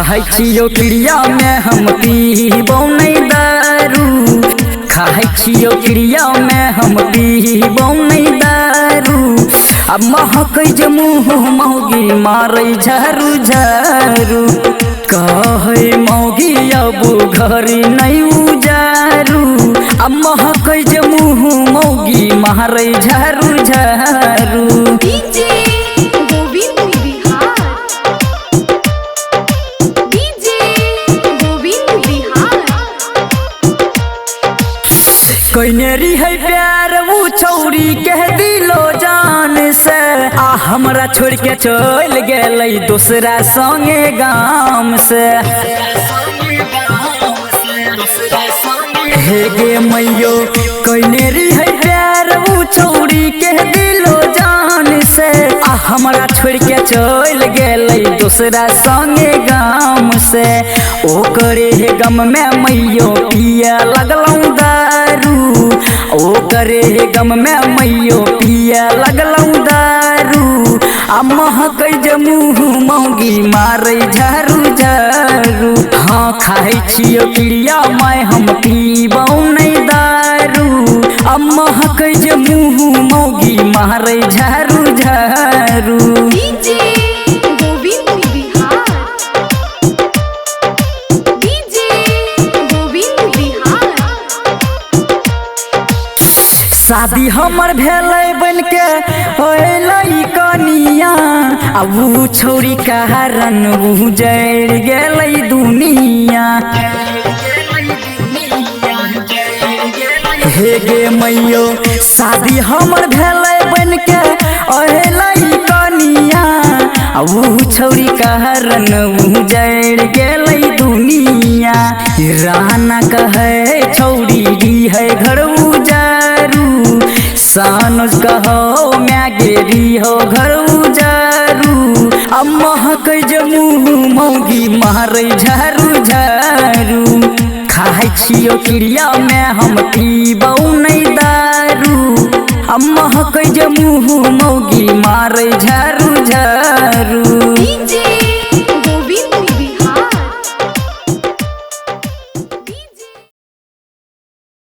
खाइ छियौ क्रिया में हम पीबौ नहीं दारू। खाइ छियौ क्रिया में हम पीबौ नहीं दारू। आ महकै जे मुँह मौगी मारै झारू झारू। कहै मौगी अब घर नहीं उजारू। आ महकै जे मुँह मौगी मारै झारू झारू। DJ Gobind Bihar, DJ Gobind Bihar. Canary है प्यार ऊ छौरी कह दिलो जान से। आ हमरा छोड़ के चल गेलै दूसरा संगे गाम से। हे गे मैयो कैनेरी है प्यार ऊ छौरी कह दिलो जान से। आ हमरा छोड़ के चल गेलै दूसरा संगे गाम से। ओकरे हे गम में मैयो पिया लगलौं दारू। ओकरे हे गम में मैयो पिया लगलौं दारू। आ महकै जे मुँह मौगी मारै झारू झारू। हाँ खाइ छियौ क्रिया मैं हम पीबौ नहीं दारू। आ महकै जे मुँह मौगी मारै झारू झारू। DJ Gobind Bihar, DJ Gobind Bihar. शादी हमर भेलै बन के अयलै कनिया। आ ऊ छौरी कारण ऊ जरि गेलै दुनिया। हे गे मैयो शादी हमर भेलै बन के अयलै कनिया। आ ऊ छौरी कारण ऊ जरि गेलै दुनिया। राना कहै छौरी री है घर उजारू। सानुज कहो म्यागेरी हो घर उजारू। आ महकै जे मुँह मौगी मारै झारू झारू। खाइ छियौ क्रिया में हम पीबौ नहीं दारू। आ महकै जे मुँह मौगी मारै झारू झारू। डीजे